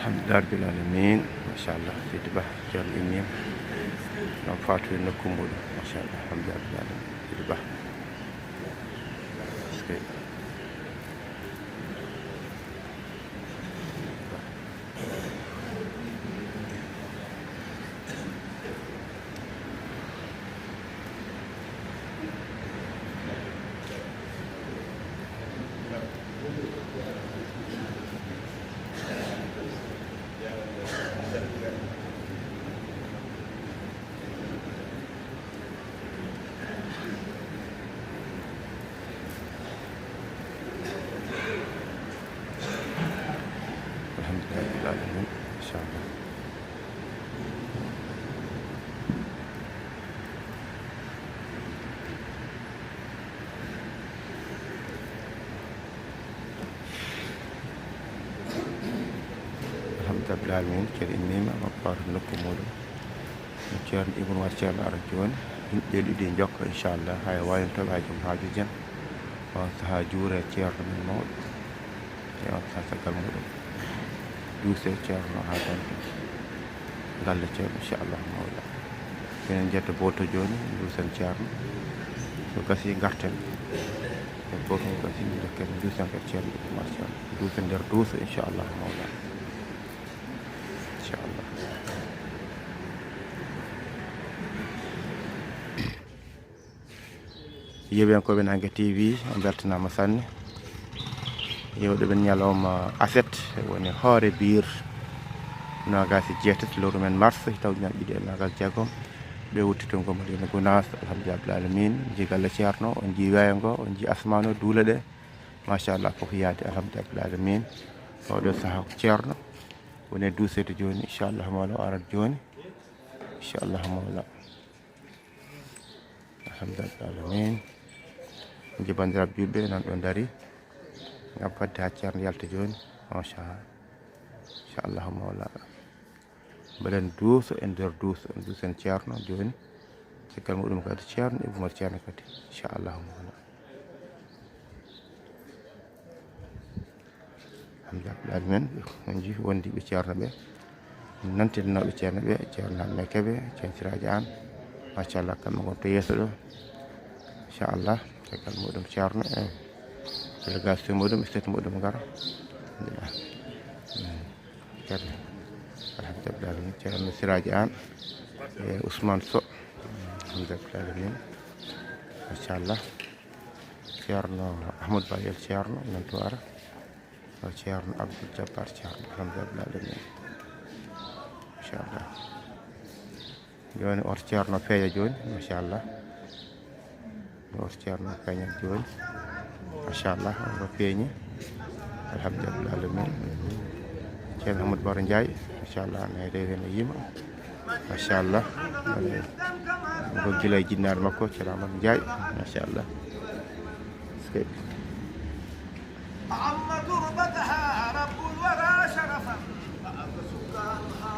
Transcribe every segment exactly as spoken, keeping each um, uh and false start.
Alhamdulillah rabbil alamin. Machallah, Seydi Bah, Ceerno Immiima. Ɗon faatu e nokku muuɗum. Machallah, alhamdulillah rabbil alamin. Seydi Bah. Est-ce que Alhamdulillah rabbil alamin. Machallah. Alhamdulillah rabbil alamin. Ceerno Immiima, makko faatu nokku muuɗum. Ceerno Ibnu Umar Ceerno ara jooni. Yimɓe ɗiɗi njokka, inchallah, hay waawino toɓe hay joom haaju jen. On sahaa juure Ceerno men mawɗo. E on sahaa caggal muuɗum. Duuse Ceerno haa tan. Galle Ceerno, inchallah, mawla. Minen njetto booto jooni, duusen Ceerno. So gasi, ngarten. E booto mo gasi, ndokken, duusen kadi Ceerno Ibnu Umar Ceerno. Duuse nder duuse, inchallah, mawla. Inchallah. Yeeɓiyankooɓe Naange T V, on mbeltanaama sanne. Yeewɗo ɓen ñalawma aset, woni hoore biir noogaas e jeetati lewru men mars, hitaande ujunere ɗiɗi e noogaas e jeegom. Ɓe wuttito ngo Madina Gunaas, alhamdulillah rabbil alamin. Njii galle Ceerno, on njii weeyo ngo, on njii asmaan o, duule ɗe. Machallah, fof yaadi, alhamdulillah rabbil alamin. Oɗo sahaa ko Ceerno woni e duuseede jooni, inchallah mawla o arat jooni. Inchallah mawla. Alhamdulillah alamin. Nji banndiraaɓe juulɓe nan ɗo dari ngam fadde haa Ceerno yalta jooni. Machallah. Inchallah mawla. Mbaɗen duuso e nder duuso, duusen Ceerno jooni. Caggal muɗum kadi Ceerno Ibnu Umar Ceerno kadi. Inchallah mawla. Alhamdulillah men, en njii wondiiɓe Ceerno ɓe, nantinooɓe Ceerno ɓe, Ceerno Hammet Kebe, Ceerno Siraaji Aan. Machallah, kamɓe ngon to yeeso ɗo. Inchallah, caggal muɗum Ceerno e délégation muɗum e set muɗum ngara. Alhamdulillah. Mm. Kadi, alhamdulillah, Ceerno Siraaji Aan e Ousmane Sow. Alhamdulillah. Machallah. Ceerno Ahmadou Bayel Ceerno nan to ara. O Ceerno Abdoul Jabbar Ceerno, alhamdulillah alamin. Inchallah. Jooni oto Ceerno feeña jooni, machallah. Oto Ceerno feeña jooni. Machallah, on ko feeñi. Alhamdulillah alamin. Ceerno Amadou Baro Ndiaye, machallah, ne rewi heen e yima. Machallah. Ko gila e jinnaare makko, Ceerno Amadou Ndiaye, machallah. Est-ce que أعم تربتها رب الورى شرفا فأبى سكانها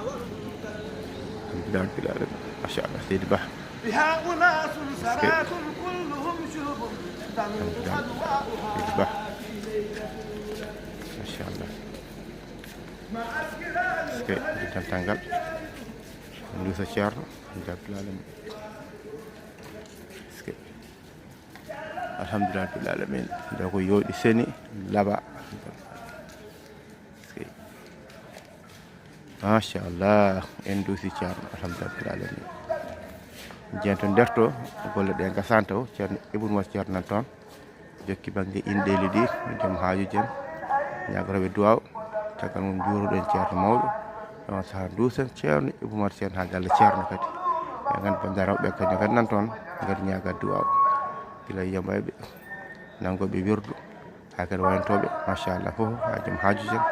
والمنتمين. Alhamdulillah rabbil alamin. Machallah, Seydi Bah. بها أناس سراة كلهم شرب تنوب أضواؤها في ليلة. Machallah. Est-ce que dental ngal? Nduusa Ceerno, alhamdulillah rabbil alamin. Est-ce que Alhamdulillah rabbil alamin. Nde ko yooɗi seni, laaɓa. Est-ce que Machallah, en duusi Ceerno, alhamdulillah rabbil alamin. Jeen to nder to, golle ɗe ngasan taw, Ceerno Ibnu Umar Ceerno nan toon. Jokki bannge inɗeeli ɗi, joom haaju jen, ñaagorooɓe duwaaw, caggal mum njuuruɗen Ceerno mawɗo. E on sahaa nduusen Ceerno Ibnu Umar Ceerno haa galle Ceerno kadi. Eɗen nganndi banndiraaɓe ɓe kadi nganndi nan toon, ngari ñaaga duwaaw. Gila e yambayɓe, nanngooɓe wirdu, haa kadi wayantooɓe, machallah, fof haa joom haaju jen.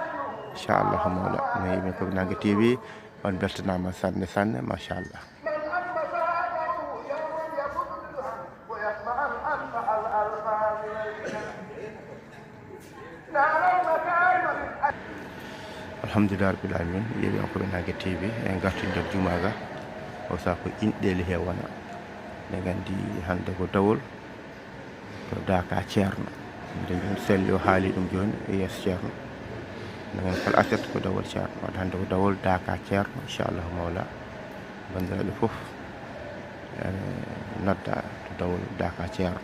Inchallah mawla. Mi yimi ko Naange T V, on mbeltanaama sanne, sanne, machallah. Alhamdulillah rabbil alamin. Yeeɓiyankooɓe Naange T V, en ngartii nder jumaa ga. O sahaa ko inɗeeli he wona. Eɗen nganndi hannde ko dawol to daaka Ceerno. Nde ɗum selli, o haali ɗum jooni e yeeso Ceerno. Enen kala aset ko dawol Ceerno. Waɗde hannde ko dawol Daaka Ceerno, inchallahu mawla. Banndiraaɓe fof, ene nodda to dawol Daaka Ceerno,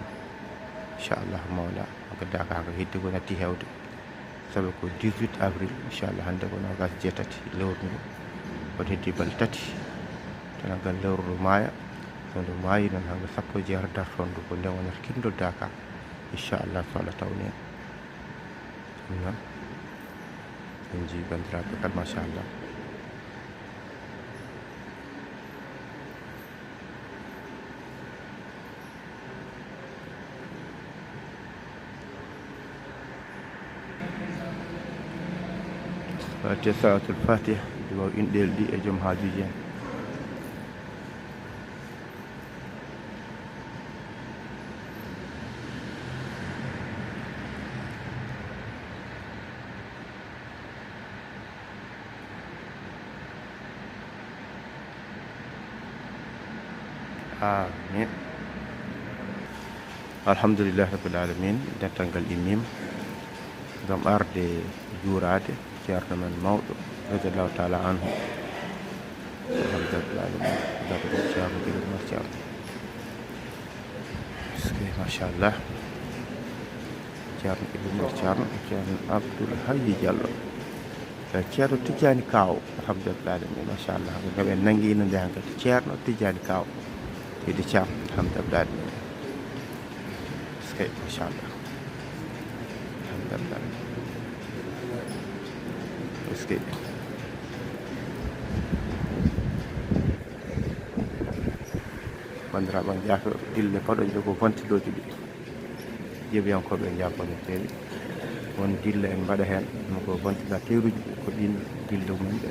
inchallahu mawla. Ko Daaka ko heddi ko natti heewde, sabu ko dix-huit avril, inchallah, hannde ko noogaas e jeetati lewru ndu. Kono heddi balɗe tati, tan ngal lewru ndu maaya. So ndu maayi noon, hannde sappo e jeetati dartoon ndu, ko ndeen wonata kinndol Daaka, inchallah, so Allah tawni en. Ɗum noon, en njii banndiraaɓe kala, machallah. Fatiha, Salatul Fatiha, duwaw inɗeeli ɗi e joom haajuuji en. Amin. Alhamdulillahi Rabbil Alamin. Dental ngal immiima ngam arde juuraade Ceerno men mawɗo, radiyallahu taala anhu. Alhamdulillahi Rabbil Alamin. Ceerno Ibrahima Ceerno. Est-ce que, machallah. Ceerno Ibrahima Ceerno, Ceerno Abdoul Hayyi Diallo. Eh, Ceerno Tijjaani Kaaw, alhamdulillahi alamin, machallah. Ko kam en nanngiino nde hankadi, Ceerno Tijjaani Kaaw. Seydi Caam, alhamdulillahi alamin. Est-ce que, machallah. Alhamdulillahi alamin. Est-ce que. Banndiraaɓe, on njaafo dille paɗo jogo bontilooji ɗi. Jeebiyankooɓe njaafo no feewi. Won dille en mbaɗa heen, ɗum ko bontilateeruuji, ko ɗiin dille mum ɓe.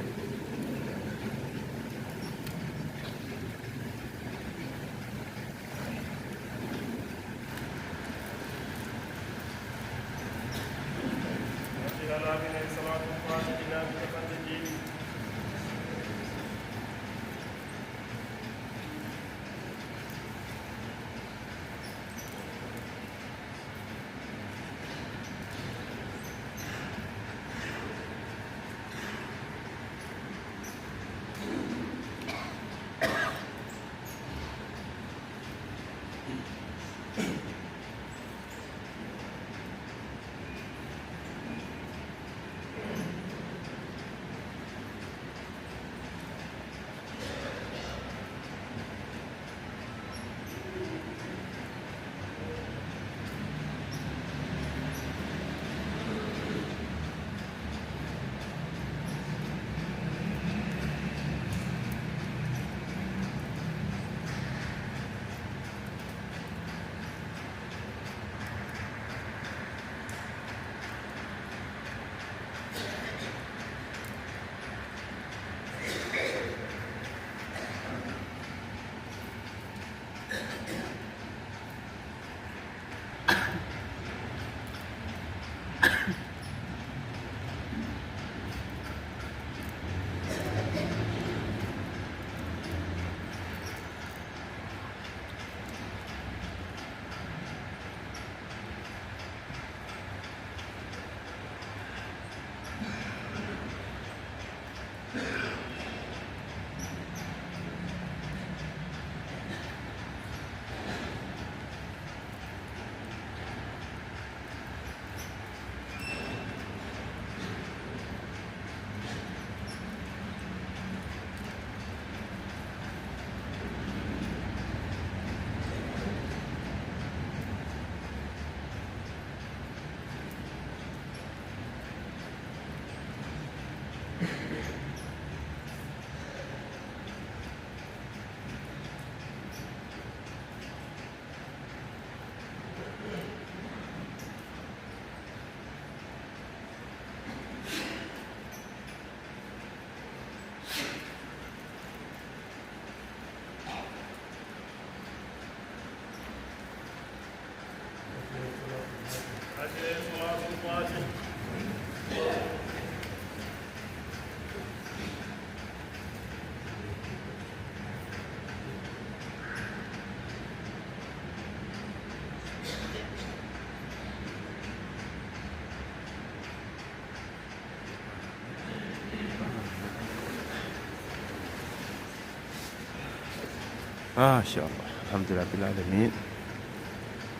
Machallah, alhamdulillah rabbil alamin.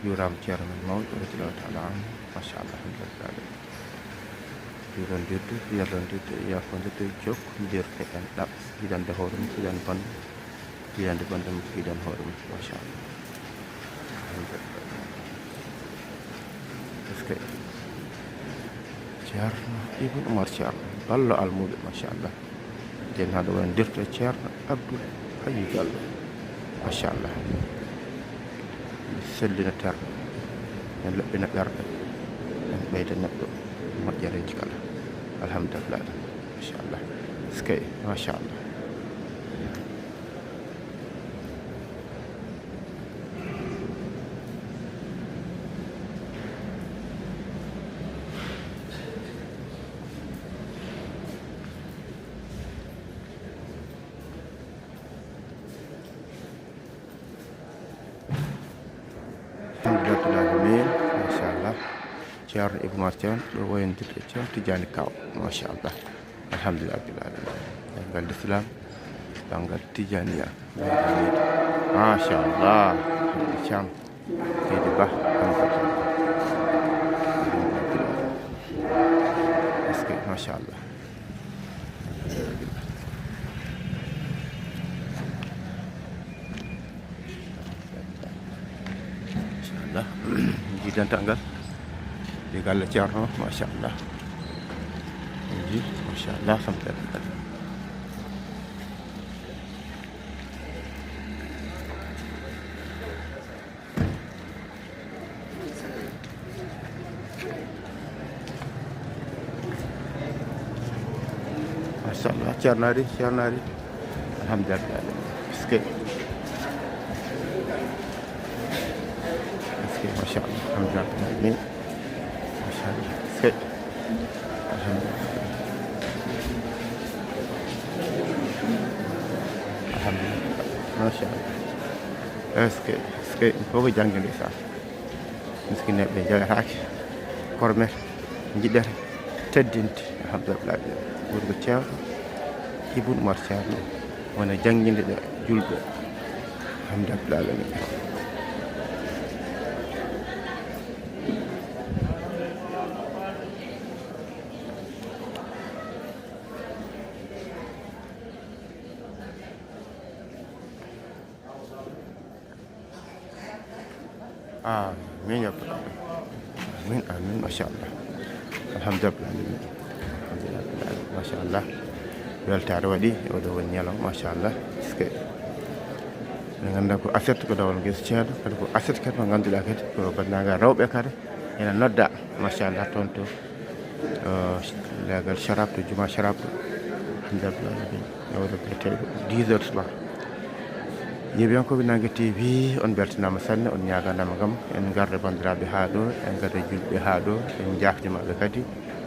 Juuraama ceerno men mawɗo, radiyallahu taala anhu. Machallah, alhamdulillah rabbil alamin. Juurondirde, yaltondirde, yafondirde, jokkondirde, en ɗaɓ, yiɗande hoore mum, yiɗande bannde, yiɗande bannde mum, yiɗande hoore mum. Machallah. Alhamdulillah. Est-ce que Ceerno Ibn Umar Ceerno Ballo Almuuɓe, machallah. Den haɗa wondirde Ceerno Abdul Hayyu Diallo, machallah. Sellina terɗe, en laɓɓina ɓerɗe, en ɓeyda neɗɗo moƴƴereeji kala. Alhamdulillah, machallah. Est-ce que, machallah. Alhamdulillah, rabbil alamin. Machallah. Ceerno Ibou Mar Thiam, ɗo wayondirde Ceerno Tidiane Kaw. Machallah. Alhamdulillah, rabbil alamin. Banngal Islam, banngal Tijaniya, banngal leydi. Machallah. Ceerno Thiam, Seydi Ba, banngal Thiam. Est-ce que, machallah. Machallah. Ji dental ngal. Ɗi galle Ceerno, machallah. Ji, machallah, sant. Machallah, Ceerno ari, Ceerno ari. Alhamdulillah. Est-ce que, est-ce que, machallah, alhamdulillah. Machallah. Est-ce que, alhamdulillah. Alhamdulillah. Machallah. Est-ce que, est-ce que, il faut que jannge ndeysaan. Miskineeɓe jagataake, kormete, njiɗete, teddinte. Alhamdulillah. Wuro ngo Ceerno Ibou Umar Ceerno, wona jannginde ɗe julɓe. Alhamdulillah. Amin ya rabbal alamin. Amin, amin, machallah. Alhamdulillah. Alhamdulillah, machallah. Weltaare waɗi, oɗo woni ñalawma, machallah. Est-ce que ene ngannda ko aset ko dawal ngeso ceeɗa, kadi ko aset kadi mo ngannduɗaa kadi ko banndiraaɓe rewɓe kadi ene nodda, machallah, toon to, eh, leegal Sharab to, juma Sharab to. Alhamdulillah. E oɗo biyeteeɗo dix heures soir. Yeeɓiyankooɓe Naange T V, on mbeltanaama sanne, on ñaaganaama kam. En ngarda banndiraaɓe haa ɗo, en ngarda julɓe haa ɗo, en njaafniima ɓe kadi.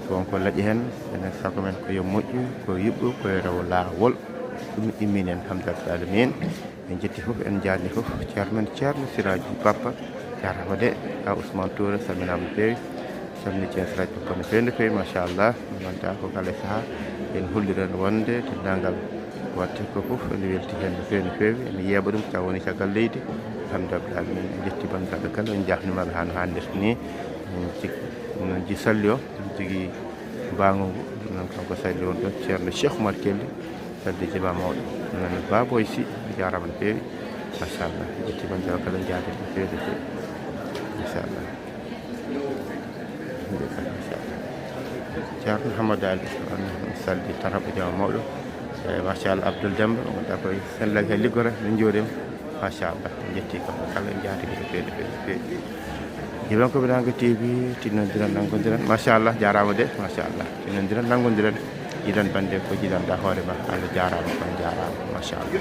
Ko won ko laaƴi heen, enen sago men ko yo moƴƴu, ko yuɓɓo, ko yo rewo laawol. Ɗum immini en, alhamdulillah alamin. En njetti fof, en njaarni fof. Ceerno men, Ceerno Siraaji Bappa, jaaraama de, ka Ousmane Touré, salminaama no feewi. Salmini Thiès Radio ko no feewi, no feewi, machallah. Min nanta ko kala saha en holliran wonde denndaangal watte ko fof ene welti heen no feewi, no feewi. Ene yeeɓa ɗum tawa woni caggal leydi. Alhamdulillah, min njetti banndiraaɓe kala, en njaafniima ɓe haa no haanirta ni. Min cik-, min ji salli o, min jogii mbaangu ngu, ɗum noon kanko salli on ɗo, Ceerno Cheikh Oumar Kelly, salli jama mawɗo. Ɗum noon Baboy Sy, jaaraama no feewi, machallah. Njetti banndiraaɓe kala, njaarni no feewi, no feewi, machallah. Ceerno Hammadou Ali, on saldi taraba jama mawɗo. Eyi, machallah, Abdoul Demba, mo ngannduɗaa koye Senelec he liggora, min njuuriima. Machallah, en njetti kamɓe kala, en njaarniima ɓe no feewi, no feewi, no feewi. Yeeɓiyankooɓe Naange T V, tinnondiren, nanngondiren. Machallah, jaaraama de, machallah. Tinnondiren, nanngondiren. Jiɗan bannde ko jiɗanɗaa hoore ma. Allah jaaraama, on njaaraama, machallah.